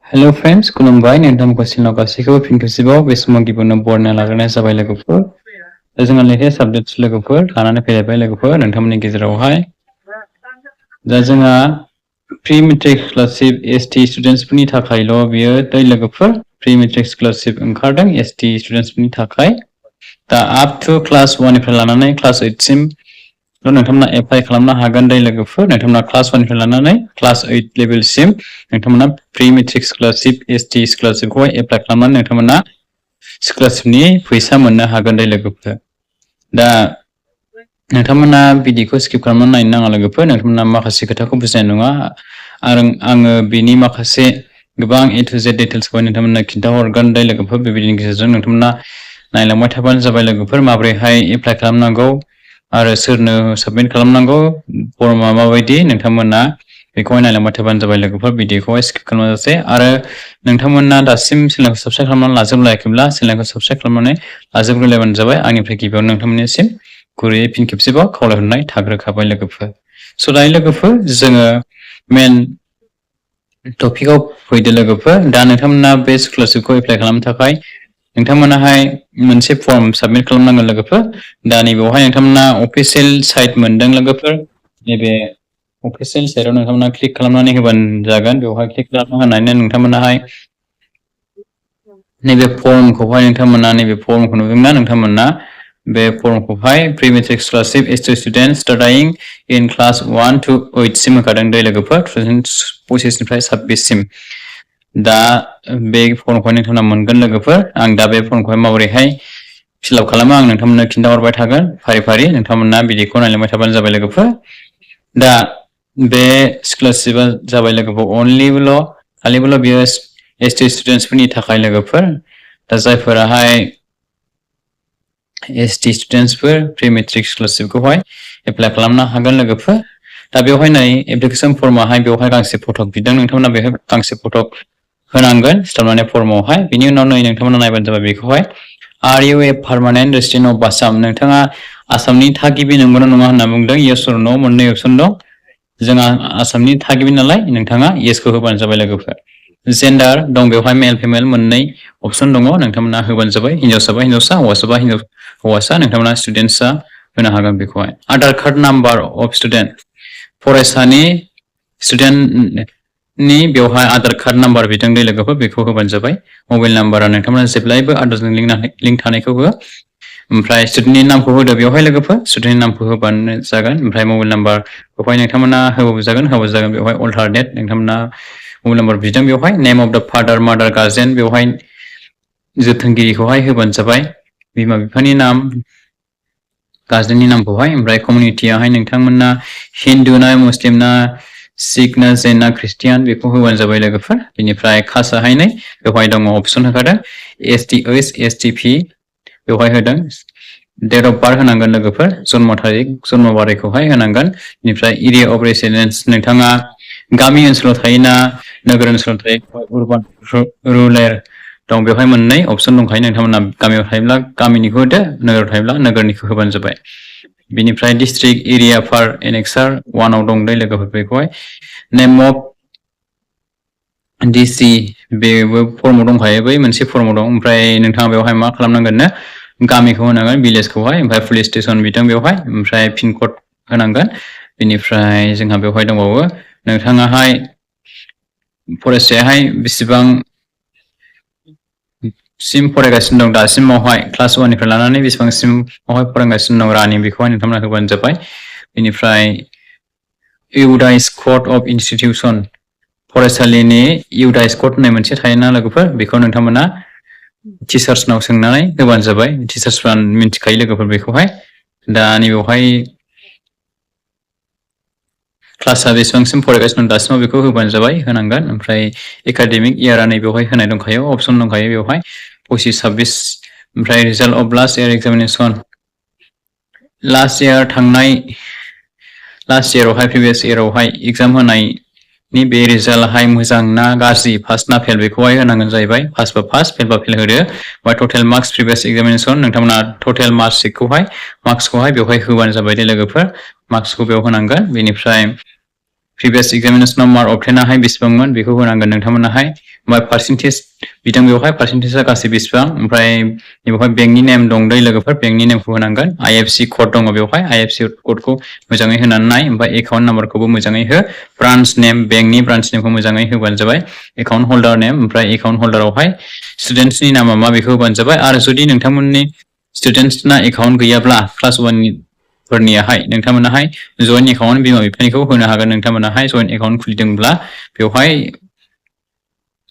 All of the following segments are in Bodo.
Hello friends, खुलुमबाय नोंथांमोनखौ सिनाव गासैखौबो फिन खेबसेबाव बे समाव गिबियावनो बरायना लाग्रोनाय जाबाय लोगोफोर। दा जोंहा लेटेस्ट आपडेट्स लोगोफोर लानानै फैलायबाय लोगोफोर नोंथांमोननि गेजेरावहाय। दा जोंहा प्री-मेट्रिक स्कलारशिप एसटी स्टुडेन्ट्सफोरनि थाखायल' बियो लोगोफोर प्री-मेट्रिक स्कलारशिप ओंखारदों एसटी स्टुडेन्ट्सफोरनि थाखाय। दा आप टु क्लास 1 निफ्राय लानानै क्लास 8 सिम नोंथांमोना एप्लाइ खालामनो हागोन लोगोफोर। नोंथांमोना क्लास 1 निफ्राय लानानै क्लास 8 लेभेलसिम नोंथांमोना प्री-मेट्रिक स्कलारशिप एसटी स्कलारशिपखौ एप्लाइ खालामनानै नोंथांमोना स्कलारशिपनि फैसा मोननो हागोन लोगोफोर। दा नोंथांमोना भिडिअखौ स्किप खालामनानै नायनो नाङा लोगोफोर। नोंथांमोना माखासे खोथाखौ बुजिनाय नङा आङो बेनि माखासे गोबां ए टु जेड डिटेल्सखौ नोंथांमोननो खिन्थाहरगोन लोगोफोर। बेबायदिनि गेजेरजों नोंथांमोना नायलांबाय थाबानो जाबाय लोगोफोर माबोरैहाय एप्लाइ खालामनांगौ आरो सोरनो साबमिट खालामनांगौ फर्मआ माबायदि नोंथांमोना बेखौहाय नायलांबाय थाबानो जाबाय लोगोफोर। भिडिअखौहाय स्किप खालामाजासे आरो नोंथांमोना दासिम चेनेलखौ साबस्क्राइब खालामनानै लाजोबलायाखैब्ला चेनेलखौ साबस्क्राइब खालामनानै लाजोबग्रोलायबानो जाबाय। आंनिफ्राय गिबियाव नोंथांमोननिसिम गुरैयै फिन खेबसेबाव खावलायहरनाय थाग्रोखाबाय लोगोफोर। स' दायो लोगोफोर जोङो मेन टपिकआव फैदो लोगोफोर। दा नोंथांमोना बे स्कलारशिपखौ एप्लाइ खालामनो थाखाय नोंथांमोनाहाय मोनसे फर्म साबमिट खालामनांगोन लोगोफोर। दा नैबेयावहाय नोंथांमोना अफिसियेल साइट मोनदों लोगोफोर। नैबे अफिसियेल साइटआव नोंथांमोना क्लिक खालामनानै होबानो जागोन। बेवहाय क्लिक खालामना होनानै नोंथांमोनाहाय नैबे फर्मखौहाय नोंथांमोना नैबे फर्मखौ नुदोंना नोंथांमोना बे फर्मखौहाय prematric scholarship ST student starting in class 1 to 8 सिम होखादों लोगोफोर 2025 निफ्राय 26 सिम। दा बे फर्मखौहाय नोंथांमोना मोनगोन लोगोफोर। आं दा बे फर्मखौहाय माबोरैहाय फिलआप खालामो आं नोंथांमोननो खिन्थाहरबाय थागोन फारि फारि। नोंथांमोना भिडिअखौ नायलांबाय थाबानो जाबाय लोगोफोर। दा बे स्कलारशिपआ जाबाय लोगोफोर खालिबोल' बियो एसटी स्टुडेन्ट्सफोरनि थाखाय लोगोफोर। दा जायफोराहाय एसटी स्टुडेन्ट्सफोर प्री-मेट्रिक स्कलारशिपखौहाय एप्लाइ खालामनो हागोन लोगोफोर। दा बेवहाय नै एप्लिकेसन फर्माहाय बेवहाय गांसे फटक बिदों। नोंथांमोना बेवहाय गांसे फटक होनांगोन सिथाबनानै फर्मावहाय। बिनि उनाव नै नोंथांमोना नायबानो जाबाय बेखौहाय are you a permanent resident of Assam. नोंथाङा आसामनि थागिबि नंगौना नङा होनना बुंदों। येस अर नो मोननै अपसन दं। जोंहा आसामनि थागिबि नालाय नोंथाङा येसखौ होबानो जाबाय लोगोफोर। जेन्डार दं बेवहाय मेल फिमेल मोननै अपसन दङ। नोंथांमोना होबानो जाबाय। हिन्जावसाबा हिन्जावसा हौवासाबा हौवासा नोंथांमोना स्टुडेन्टसा होनो हागोन बेखौहाय। Aadhaar card number of student फरायसानि स्टुडेन्टनि बेवहाय आधार कार्ड नाम्बार बिदों लोगोफोर बेखौ होबानो जाबाय। मबाइल नाम्बारा नोंथांमोना जेब्लायबो आधारजों लिंक थानायखौ हो। ओमफ्राय स्टुडेन्टनि नामखौ होदो बेवहाय लोगोफोर। स्टुडेन्टनि नामखौ होबानो जागोन। ओमफ्राय मबाइल नाम्बारखौहाय नोंथांमोना होबाबो जागोन बेवहाय अल्टारनेट नोंथांमोना मबाइल नाम्बार बिदों बेवहाय नेम अफ द फादार मादार गार्जेन बेवहाय जोथोनगिरिखौहाय होबानो जाबाय। बिमा बिफानि नाम गार्जेननि नामखौहाय। ओमफ्राय कमिउनिटियाहाय नोंथांमोना हिन्दु ना मुस्लिम ना सिख ना जैन ना ख्रिस्टियान बेखौ होबानो जाबाय लोगोफोर। बेनिफ्राय कास्टआहाय नै बेवहाय दङ अपसन होखादों एसटिओइस एसटिपि बेवहाय होदों। डेट अफ बार्थ होनांगोन लोगोफोर। जन्म थारिख जन्म बारायखौहाय होनांगोन। बेनिफ्राय एरिया अफ रेसिडेन्स नोंथाङा गामि ओनसोलाव थायोना नोगोर ओनसोलाव थायो उर्बान रुरेल दं बेवहाय मोननै अपसन दंखायो। नोंथांमोना गामियाव थायोब्ला गामिनिखौ होदो नोगोराव थायोब्ला नोगोरनिखौ होबानो जाबाय। बिनिफ्राय डिस्ट्रिक्ट एरिया फार एनेक्सार 1 आव दं लोगोफोर बेखौहाय नेम अफ डिसि बेबो फर्माव दंखायो बै मोनसे फर्माव दं। ओमफ्राय नोंथाङा बेवहाय मा खालामनांगोननो गामिखौ होनांगोन भिलेजखौहाय। ओमफ्राय पुलिस स्टेसन बिदों बेवहाय। ओमफ्राय पिन कड होनांगोन। बेनिफ्राय जोंहा बेवहाय दंबावो नोंथाङाहाय फरायसायाहाय बेसेबां सिम फरायगासिनो दं दासिमावहाय क्लास 1 निफ्राय लानानै बेसेबांसिमावहाय फरायगासिनो दं रानिं बेखौहाय नोंथांमोना होबानो जाबाय। बेनिफ्राय इउडाइस कड अफ इनस्टिटिउसन फरायसालिनि इउडाइस कड होननाय मोनसे थायोना लोगोफोर बेखौ नोंथांमोना टिचार्सनाव सोंनानै होबानो जाबाय। टिचार्सफ्रा मिन्थिखायो लोगोफोर बेखौहाय। दा नैबेवहाय क्लासआ बेसेबांसिम फरायगासिनो दं दासिमाव बेखौ होबानो जाबाय होनांगोन। ओमफ्राय एकाडेमिक इयारा नैबेवहाय होनाय दंखायो अपसन दंखायो बेवहाय 25-26। ओमफ्राय result of last year examination last इयारावहाय प्रिभियास इयारावहाय एग्जाम होनायनि बे रिजाल्टहाय मोजां ना गाज्रि पास ना फेल बेखौहाय होनांगोन जाहैबाय। पासबा पास फेलबा फेल होदो। ओमफ्राय टटेल मार्क्स प्रिभियास एग्जामिनेसन नोंथांमोना टटेल मार्क्सखौहाय बेवहाय होबानो जाबाय लोगोफोर। मार्क्सखौ बेयाव होनांगोन। बेनिफ्राय प्रिभियास एग्जामिनेशनाव मार्क ऑब्टेनाहाय बेसेबांमोन बेखौ होनांगोन नोंथांमोनाहाय ओमफ्राय पार्सेन्टेज बिदां बेवहाय पार्सेन्टेजआ गासै बेसेबां ओमफ्राय बेवहाय बेंकनि नेम दं दै लोगोफोर बेंकनि नेमखौ होनांगोन आईएफएससी कोड दङ बेवहाय आईएफएससी कोडखौ मोजाङै होनानै नाय ओमफ्राय एकाउन्ट नाम्बारखौबो मोजाङै हो ब्रान्च नेम बेंकनि ब्रान्च नेमखौ मोजाङै होबानो जाबाय एकाउन्ट होल्डार नेम ओमफ्राय एकाउन्ट होल्डारावहाय स्टुडेन्ट्सनि नामा मा बेखौ होबानो जाबाय आरो जुदि नोंथांमोननि स्टुडेन्ट्सना एकाउन्ट गैयाब्ला क्लास 1 फोरनियाहाय नोंथांमोनाहाय जयेन्ट एकाउन्ट बिमा बिफानिखौ होनो हागोन नोंथांमोनाहाय जयेन्ट एकाउन्ट खुलिदोंब्ला बेवहाय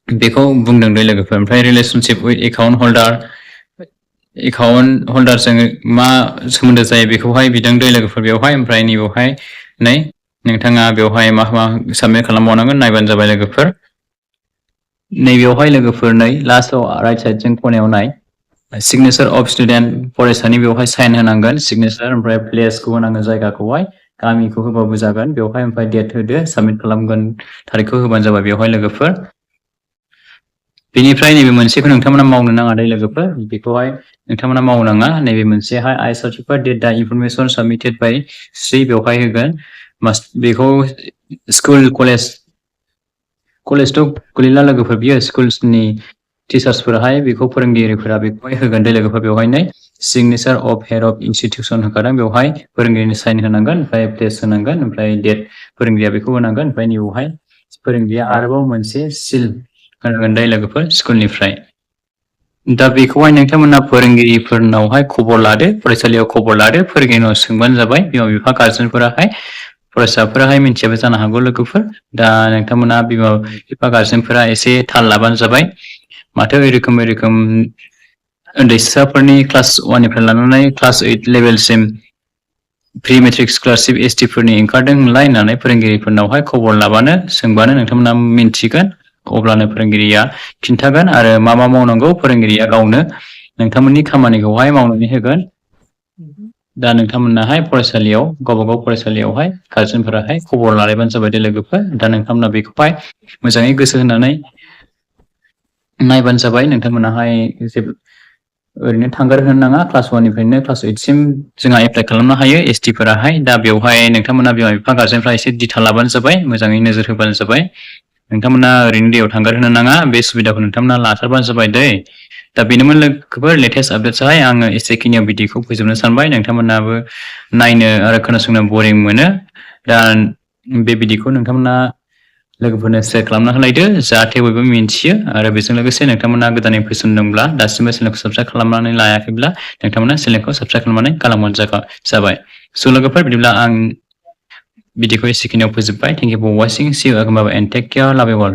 बेखौ बुंदों दै लोगोफोर ओमफ्राय रिलेशनशिप विथ एकाउन्ट होल्डारजों मा सोमोन्दो जायो बेखौहाय बिदों दै लोगोफोर बेवहाय ओमफ्राय नैबेवहाय नै नोंथाङा बेवहाय मा साबमिट खालामबावनांगोन नायबानो जाबाय लोगोफोर नैबेवहाय लोगोफोर नै लास्टआव राइट साइडजों खनायाव नाय सिगनेचार अफ स्टुडेन्ट फरायसानि बेवहाय साइन होनांगोन सिगनेचार ओमफ्राय प्लेसखौ होनांगोन जायगाखौहाय गामिखौ होबाबो जागोन बेवहाय ओमफ्राय डेट होदो साबमिट खालामगोन थारिखखौ होबानो जाबाय बेवहाय लोगोफोर बेनिफ्राय नैबे मोनसेखौ नोंथांमोना मावनो नाङा दै लोगोफोर बेखौहाय नोंथांमोना मावनाङा नैबे मोनसेहाय आई सर्टिफाइड डेट दा इनफरमेशन सबमिटेड बाय श्री बेवहाय होगोन बेखौ स्कुल कलेजथ' गोलैला लोगोफोर बियो स्कुलनि टिचार्सफोराहाय बेखौ फोरोंगिरिफोरा बेखौहाय होगोन दै लोगोफोर बेवहाय नै signature of head of institution होखादों बेवहाय फोरोंगिरिनि साइन होनांगोन ओमफ्राय प्लेस होनांगोन ओमफ्राय डेट फोरोंगिरिया बेखौ होनांगोन ओमफ्राय नैबेवहाय फोरोंगिरिया आरोबाव मोनसे सिल होनांगोन दै लोगोफोर स्कुलनिफ्राय दा बेखौहाय नोंथांमोना फोरोंगिरिफोरनावहाय खबर लादो फरायसालियाव खबर लादो फोरोंगिरिनाव सोंबानो जाबाय बिमा बिफा गार्जेनफोराहाय फरायसाफोराहाय मिन्थियाबो जानो हागौ लोगोफोर दा नोंथांमोना बिमा बिफा गार्जेनफोरा एसे थाल लाबानो जाबाय माथो रोखोम उन्दैसाफोरनि क्लास 1 निफ्राय लानानै क्लास 8 लेभेलसिम प्रि मेट्रिक स्कलारशिप एसटि फोरनि ओंखारदों होनलाय होननानै फोरोंगिरिफोरनावहाय खबर लाबानो सोंबानो नोंथांमोना मिन्थिगोन अब्लानो फोरोंगिरिया खिन्थागोन आरो मा मावनांगौ फोरोंगिरिया गावनो नोंथांमोननि खामानिखौहाय मावनानै होगोन दा नोंथांमोनाहाय फरायसालियाव गावबागाव फरायसालियावहाय गार्जेनफोराहाय खबर लालायबानो जाबाय दे लोगोफोर दा नोंथांमोना बेखौहाय मोजाङै गोसो होनानै नायबानो जाबाय नोंथांमोनाहाय ओरैनो थांगार होनो नाङा क्लास 1 निफ्रायनो क्लास 8 सिम जोंहा एप्लाइ खालामनो हायो एसटि फोराहाय दा बेवहाय नोंथांमोना बिमा बिफा गार्जेनफ्रा एसे दिथा लाबानो जाबाय मोजाङै नोजोर होबानो जाबाय नोंथांमोना ओरैनो दैयाव थांगार होनो नाङा बे सुबिदाखौ नोंथांमोना लाथारबानो जाबाय दै दा बेनोमोन लोगोफोर लेटेस्ट आपडेट्सआहाय आङो एसेखिनियाव भिडिअखौ फोजोबनो सानबाय नोंथांमोनाबो नायनो आरो खोनासंनो बरिं मोनो दा बे भिडिअखौ नोंथांमोना लोगोफोरनो शेयार खालामना होलायदो जाहाथे बयबो मिन्थियो आरो बेजों लोगोसे नोंथांमोना गोदानै फैसन दंब्ला दासिमबो चेनेलखौ साबस्क्राइब खालामनानै लायाखैब्ला नोंथांमोना चेनेलखौ साबस्क्राइब खालामनानै गालांबानो जाबाय स' लोगोफोर बिदिब्ला आं भिडिअखौ एसेखिनियाव फोजोबबाय thank you for watching see you again bye and take care love you all